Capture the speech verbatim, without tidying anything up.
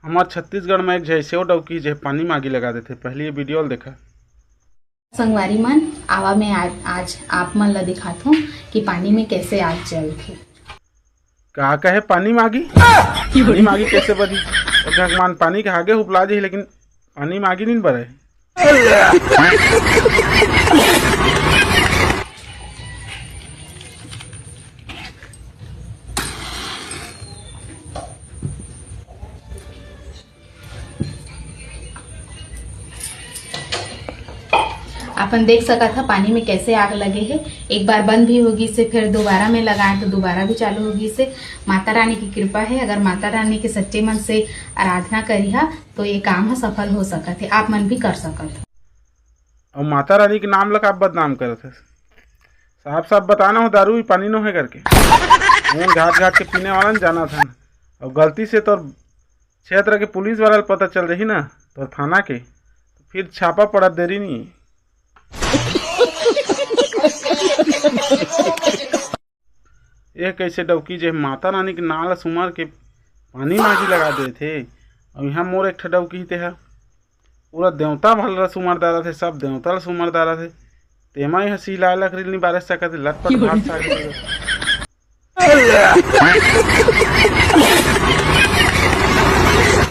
हमर छत्तीसगढ़ में एक झन ऐसे डौकी, जे पानी मागी लगा देथे। पहली ये वीडियो ल देखा। संगवारी मन, आवा मैं आज, आज आप मन ला दिखात हूँ कि पानी में कैसे आग जलथे। का कहे, पानी मागी? पानी मागी कैसे बनी? एक घाक मान पानी के आगे उपला जाही, लेकिन पानी मागी नहीं बरे। अपन देख सकत ह पानी में कैसे आग लगे हे। एक बार बंद भी हो गिस हे, फिर दोबारा में लगाए तो दोबारा भी चालू हो गिस हे। माता रानी की कृपा हे, अगर माता रानी के सच्चे मन से आराधना करिहा तो ये काम ह सफल हो सकत हे, आप मन भी कर सकत हो। अउ माता रानी के नाम ला का बदनाम करत हस? साफ साफ बताना हो, दारू ही पानी नो हे करके। वो घाट घाट के पीने वाला न जाना था ना। अउ गलती से तोर क्षेत्र के पुलिस वाला ल पता चल रही ना, तोर थाना के, तो फिर छापा पड़त देरी नहीं। ये कैसे डौकी, जे माता रानी के नाम ला सुमर के पानी मागी लगा देथे। अउ यहाँ मोर एक ठा डौकी, ते ह पूरा देवता भर ला सुमर डारत हे, सब देवता ला सुमर डारत हे। तेमा यह सिला लकड़ी नहीं बारे सकत हे, लटपट भाग सारे।